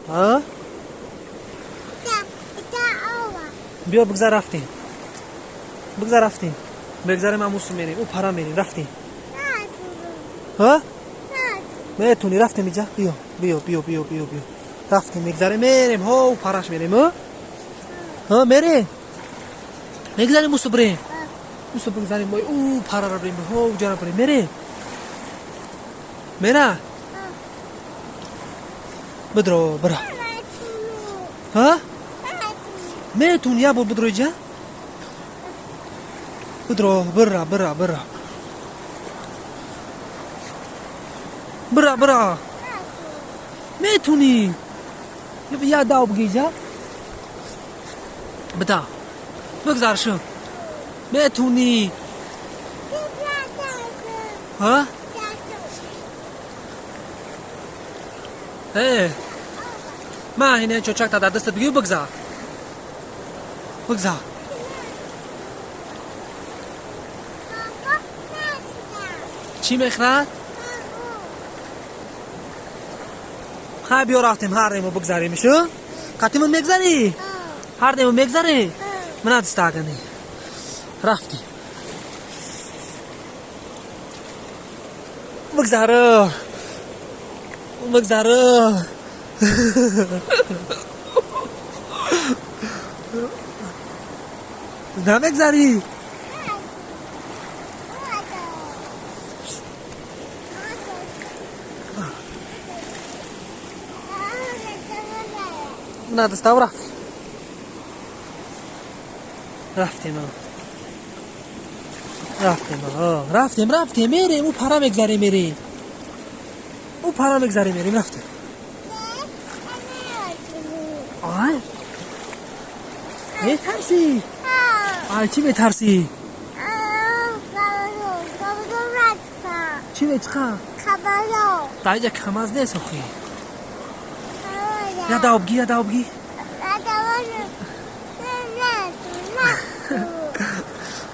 ها؟ بیا بگذار رفتیم. بگذار رفتیم. بگذاریم اموسو میریم. او پرا میریم. رفتیم. ها؟ میتونی رفتیم اینجا؟ بیا بیا بیا بیا بیا بیا. رفتیم میگذاریم میریم. ها او پراش میریم. ها؟ ها میریم. میگذاریم اوسو بریم. اوسو بگذاریم او پرا رو بریم. ها او جرا بریم. میریم. میره؟ بدرو برا. ها؟ میتونی یا بدرو اینجا؟ بدرو برا برا برا. برا برا. میتونی. یا داو بگیجا؟ بدا. بگذار شو. میتونی. ها؟ اه. ما اینه چوچک تا در دستت بگیر بگذار. بگذار. چی میخرد؟ خیلی بیا رفتیم هر دیمو بگذاریم شو؟ قطیمون میگذاری؟ هر دیمو میگذاری؟ من دست آگنی. رفتیم. بگذاره. بگذاره. نمیگذاری؟ نه دستاو رفت. رفتیم رفتیم رفتیم رفتیم میریم او پرا میگذاریم میریم او پرا میگذاریم میریم رفتیم. آی میترسی؟ آی چی میترسی؟ چی میچخه؟ تا اینجا کم از نیست آخی. یا داو بگی یا داو بگی.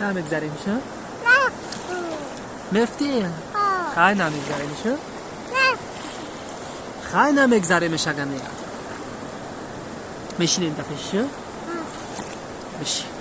نمیگذاری میشه؟ مفتی؟ خیلی نمیگذاری میشه؟ خیلی نمیگذاری میشه اگر میاد. میشینیم دفعه شو؟ بشین.